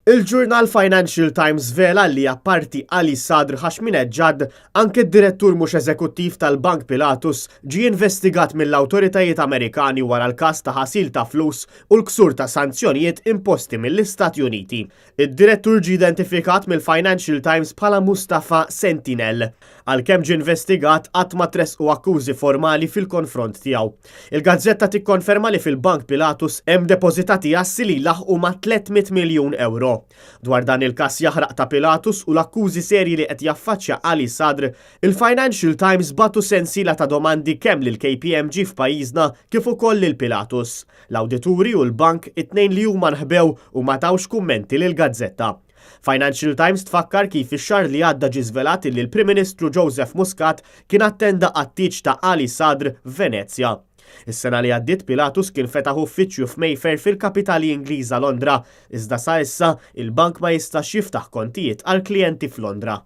Il-ġurnal Financial Times żvela li apparti Ali Sadr Hashminejad, anke d-direttur mhux eżekuttiv tal-Bank Pilatus ġie investigat mill-awtoritajiet Amerikani wara l-każ ta' ħasil ta' flus u l-ksur ta' sanzjonijiet imposti mill-Istati Uniti. Id-direttur ġie identifikat mill-Financial Times bħala Mustafa Sentinel. Għalkemm ġie investigat qatt ma tressqu akkużi formali fil-konfront tiegħu. Il-gazzetta tikkonferma li fil-Bank Pilatus hemm depożitati assi li jlaħħqu ma' 300 miljun ewro. Dwar dan il-każ jaħraq ta' Pilatus u l-akkużi serji li qed jaffaċċja Ali Sadr, il-Financial Times bagħtu sensiela ta' domandi kemm lil KPMG f'pajjiżna kif ukoll lil Pilatus. L-awdituri u l-bank it-tnejn li huma nħbew u ma tawx kummenti lill-gazzetta. Financial Times tfakkar kif ix-xahar li għadda ġie żvelat illi l-Prim Ministru Joseph Muscat kien attenda għat-tieġ ta' Ali Sadr f'Venezja. Is-sena li għaddiet Pilatus kien fetaħ uffiċċju f'Mayfair fil-kapitali Ingliża Londra, iżda sa issa il-bank ma jistax jiftaħ kontijiet għal klijenti f'Londra.